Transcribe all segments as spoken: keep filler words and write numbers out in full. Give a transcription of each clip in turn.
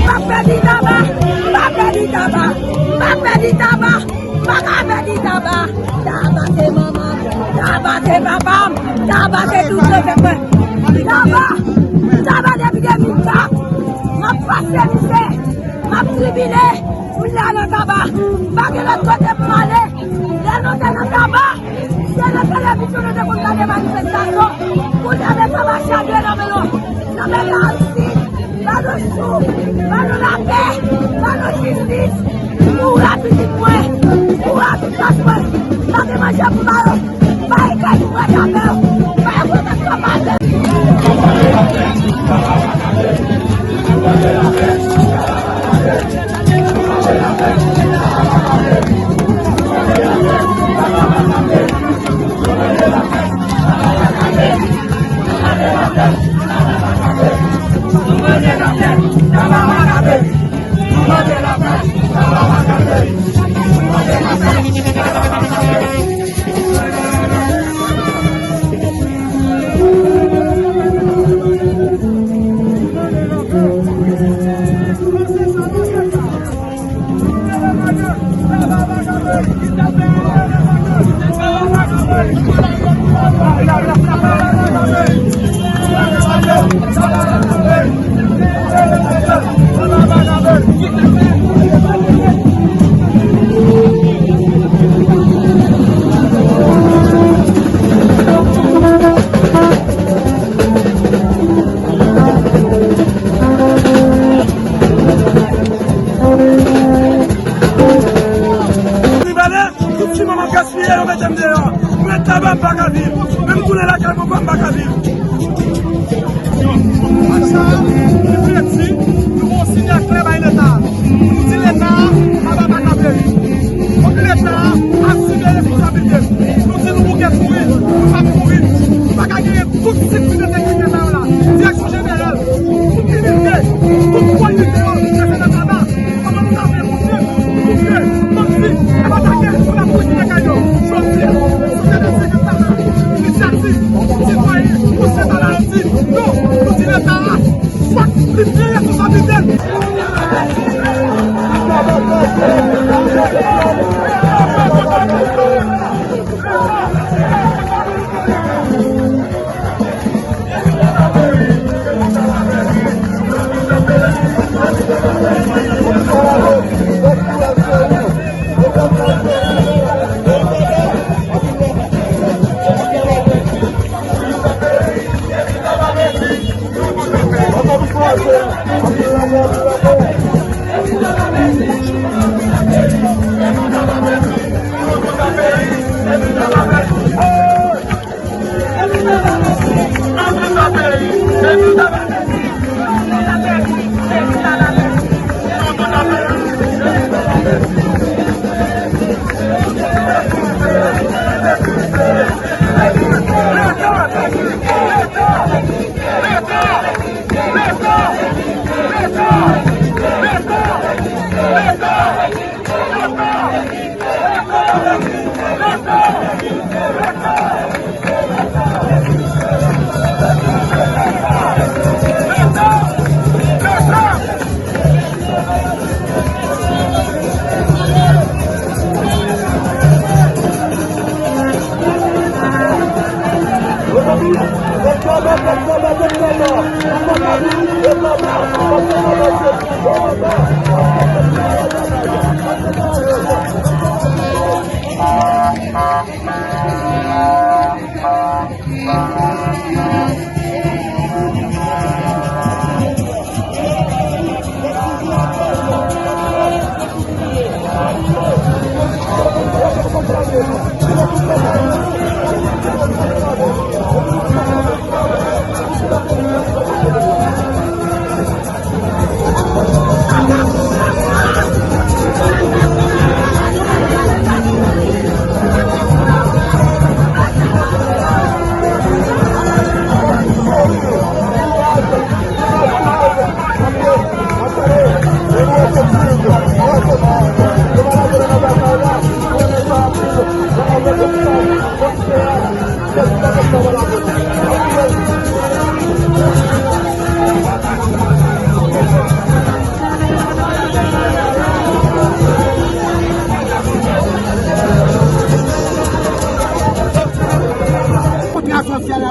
Pa pèdi Taba! Pa pèdi Taba! Pa pèdi Taba! Pa ka pèdi Taba! Taba se manman m! Taba se papa m! Taba se tout se fèt mwen! Taba! Taba depi de mil kat! M ap pase mizè! M ap tribile! M la nan Taba! M pa gen lòt kote pou m ale! Lè nou te nan Taba, se nan televizyon nou te konn gade manifestasyon. Kounye a, men sa mache a dwe nan men nou. Nan men Ayiti, ba nou souf, ba nou lapè, ba nou jistis. Mouri pitit mwen, mouri tout fòs mwen. Pa gen manje pou ba yo. Bay kay pou pran chapèl. Bay pwoteksyon pase. Tout ti moman gaspiye yo mete m deyò. Mwen Taba m pa ka viv. Menm tounen lakay mwen m pa ka viv. Sa, li vle di, nou gon sinyal klè bay Leta. Nou di Leta, Taba pa ka peri. Fòk Leta asime responsablite l. Nou di nou bouke kouri, nou p ap kouri. Pa ka genyen tout tit ki te kite sa yo la. Direksyon jeneral, tout inite, tout pwòpriyete yo, se nan Taba. Kòman nou ta fè pou viv, pou viv, pou viv, e pa ta gen pou la polis lakay yo. Jodi a, sosyete sivil Taba, inisyativ sitwayen, pou se Taba yo di, non, nou di Leta a, fòk li pran responsablite l.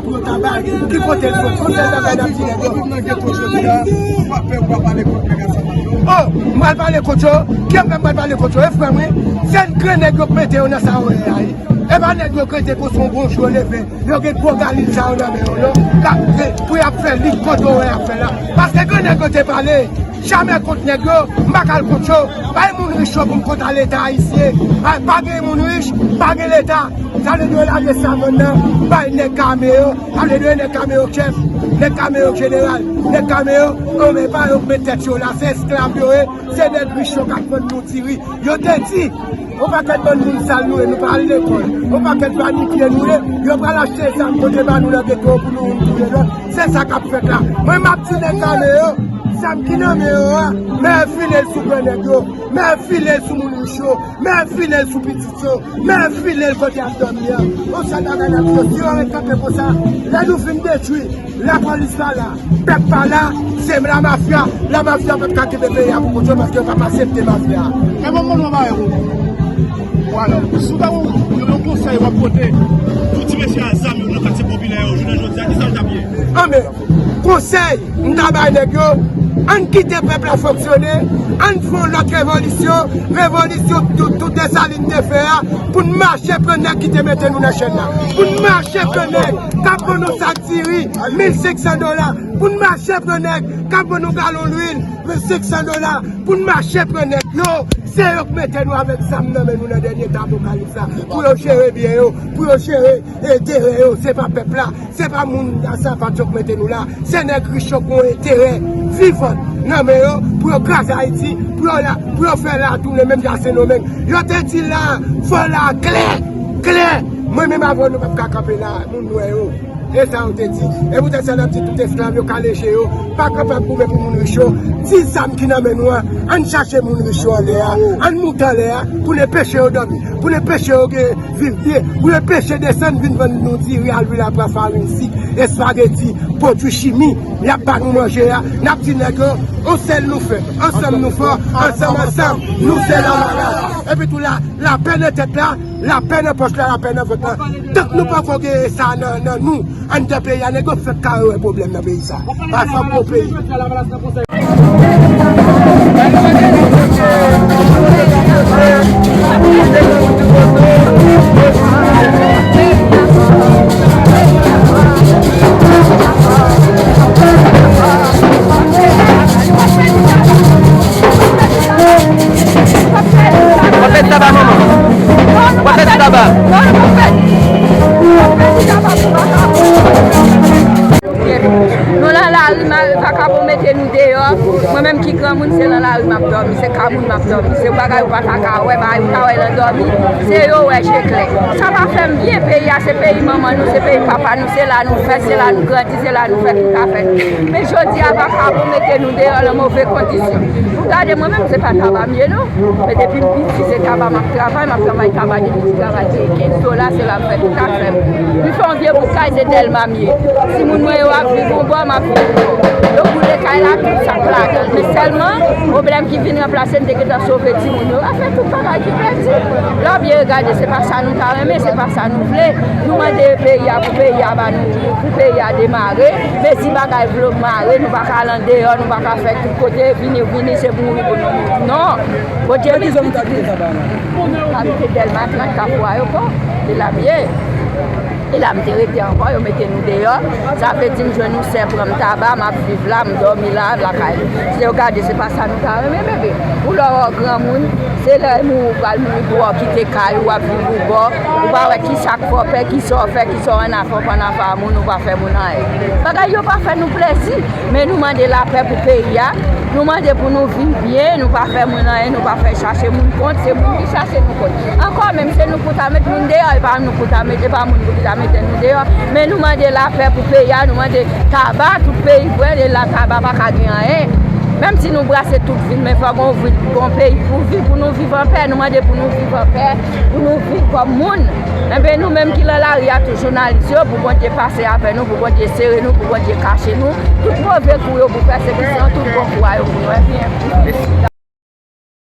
Pou yo ta bay, ki kote l sot? Konsèy sa bay n ap di nèg yo. Tout nan geto jodi a, ou pa pè, ou pa pale kont nèg a sa. Oh, m pral pale kont yo. Kiyès m pral pale kont yo? E frè m, wi. Se grenn nèg yo k mete yo nan sa yo ye a, wi. E pa nèg yo k rete konsa yon bon jou yo leve. Yo gen gwo galil sa yo nan men yo, non. K ap, pou y ap fè lit kont yo wè y ap fè la. Paske grenn nèg yo te pale. Jamè kont nèg yo, m pa ka al kont yo. Bay moun rich yo pou m konta Leta ayisyen. Ay, pa gen moun rich, pa gen Leta. Sa vle di yo lage savann nan, bay nèg k ame yo. Sa vle di nèg k ame yo chèf, nèg k ame yo jeneral, nèg k ame yo, anben pa yo k met tèt yo la, se esklav yo ye, se nèg rich yo k ap vann nou diri. Yo te di, yon pakèt bann moun sal nou ye, nou pa al lekòl. Yon pakèt planifye nou ye, yo pral achte zam kote ba nou nan geto pou nou vin touye lòt. Se sa k ap fèt la. Mwen m ap di nèg k ame yo, zam ki nan men yo a, men file l sou grann nèg yo, men file l sou moun rich yo, men file l sou pitit yo, men file l kote y ap dòmi an. Yon sèl bagay n ap di yo, si yo ret kanpe konsa, lè nou fin detwi, lapolis pa la, pèp pa la, se lamafya, lamafya p ap ka kenbe peyi a pou kont yo paske yo p ap aksepte mafya a. E mwen, mwen, mwen, mwen, mwen, si w ta gen yon konsèy w ap pote pou ti mesye a zam yo nan katye popilè yo, jounen jodi a, ki sa l t ap ye? Anben, konsèy m ta bay nèg yo, ann kite pèp la fonksyone, ann fè yon lòt revolisyon, revolisyon tout, tout Desalin te fè a, pou n mache pran nèg ki te mete nou nan chèn la, pou n mache pran nèg k ap vann yon sak diri mil senk san dola, pou n mache pran nèg k ap vann yon galon lwil mil senk san dola, pou n mache pran nèg yo, se yo k mete nou avèk zam nan men nou nan dènye tan apokalips la, pou yo jere byen yo, pou yo jere enterè yo, se pa pèp la. Se pa moun a savat yo k mete nou la. Se nèg rich yo k gon enterè vivan nan men yo pou yo kraze Ayiti, pou yo la, pou yo fè la tounen menm jan Sendomeng. Yo te di la, fò la klè, klè. Mwen menm avè w nou p ap ka kanpe la, moun nwè yo. E sa yo te di. E poutèt sa n ap di tout esklav yo kale je yo, pa kapab goumen pou moun rich yo. Ti zam ki nan men nou an, ann chache moun rich yo anlè a, ann moute anlè a, pou n enpeche yo dòmi, pou n enpeche yo gen viv byen, pou yo enpeche desann vin vann nou diri, a lwil, a pwa, farin, sik, espageti, pwodui chimi, y ap ba nou manje a, n ap di nèg yo, yon sèl nou fèb, ansanm nou fò, ansanm, ansanm, nou se lamarad. Epi tou la, lapè nan tèt la, lapè nan pòch la, lapè nan vant la. Tank nou poko gen sa nan, nan nou, anndan peyi a, nèg yo fèk kare wè pwoblèm nan peyi sa. Pa fè gwo peyi. W ap fè ti taba, manman. W ap fè ti taba. Nou nan lari, ma-, vakabon mete nou deyò. Mwen menm ki granmoun, se nan lari m ap dòmi, se ka moun m ap dòmi. Se bagay ou pa ta ka wè, bagay ou ka wè nan dòmi, se yo wè je klè. Sa pa fè m byen, peyi a se peyi manman nou, se peyi papa nou, se la nou fèt, se la nou grandi, se la nou fè tout afè nou. Men jodi a, vakabon mete nou deyò nan move kondisyon. Ou gade mwen menm, se pa taba m ye non. Men depi m piti, se taba m ap travay, m ap travay taba depi ti travay de kenz dola, se la m fè tout afè m. M fè yon vye bout kay, se Dèlma m ye. Timoun mwen yo ap viv yon bò, m ap viv yon bò. Yo boule kay la, tout sa k ladan l. Men sèlman, pwoblèm ki vin ranplase m, te gentan sove timoun yo. Afè tout bagay ki pèdi. Lè w byen regade, se pa sa nou ta renmen, se pa sa nou vle. Nou mande peyi a pou peyi a ba nou, pou peyi a demare. Men si bagay vle mare, nou pa ka al andeyò, nou pa ka fè tout kote, vini, vini, se mouri pou nou mouri. Non! Bondye beni pitit li. M abite Dèlma trant, Kafou Ayewopò. E la m ye. E la m te rete ankò, yo mete nou deyò. Sa vle di m jwenn yon sè pran m taba, m ap viv la, m dòmi la, lakay li. Si w gade, se pa sa nou ta renmen, bebe. Ou lè w granmoun, se lè mouri ou pral mouri pou w kite kay ou, w ap viv ou bò. Ou pa wè kisa k fè w pè, kisa w fè, kisa w ann afè, w pa ann afè a moun, ou pa fè moun anyen. Bagay yo pa fè nou plezi. Men nou mande lapè pou peyi a, nou mande pou nou viv byen, nou pa fè moun anyen, nou pa fè chache moun kont, se moun ki chache nou kont. Ankò menm, se nou pou ta met moun deyò, e pa nou pou ta met, e pa moun pou ki ta mete nou deyò. Men nou mande lapè pou peyi a, nou mande taba, tout peyi vre, e la taba pa ka gen anyen. Menm si nou brase tout vil, men fò gon vil, gon peyi pou viv, pou nou viv anpè, nou mande pou nou viv anpè, pou nou viv kòm moun. Enben, nou menm ki nan lari a tou, jounalis yo, pou Bondye pase avè nou, pou Bondye sere nou, pou Bondye kache nou. Tout move kou yo pou pèsekisyon, tout bon kou a yo pou nou. Enben,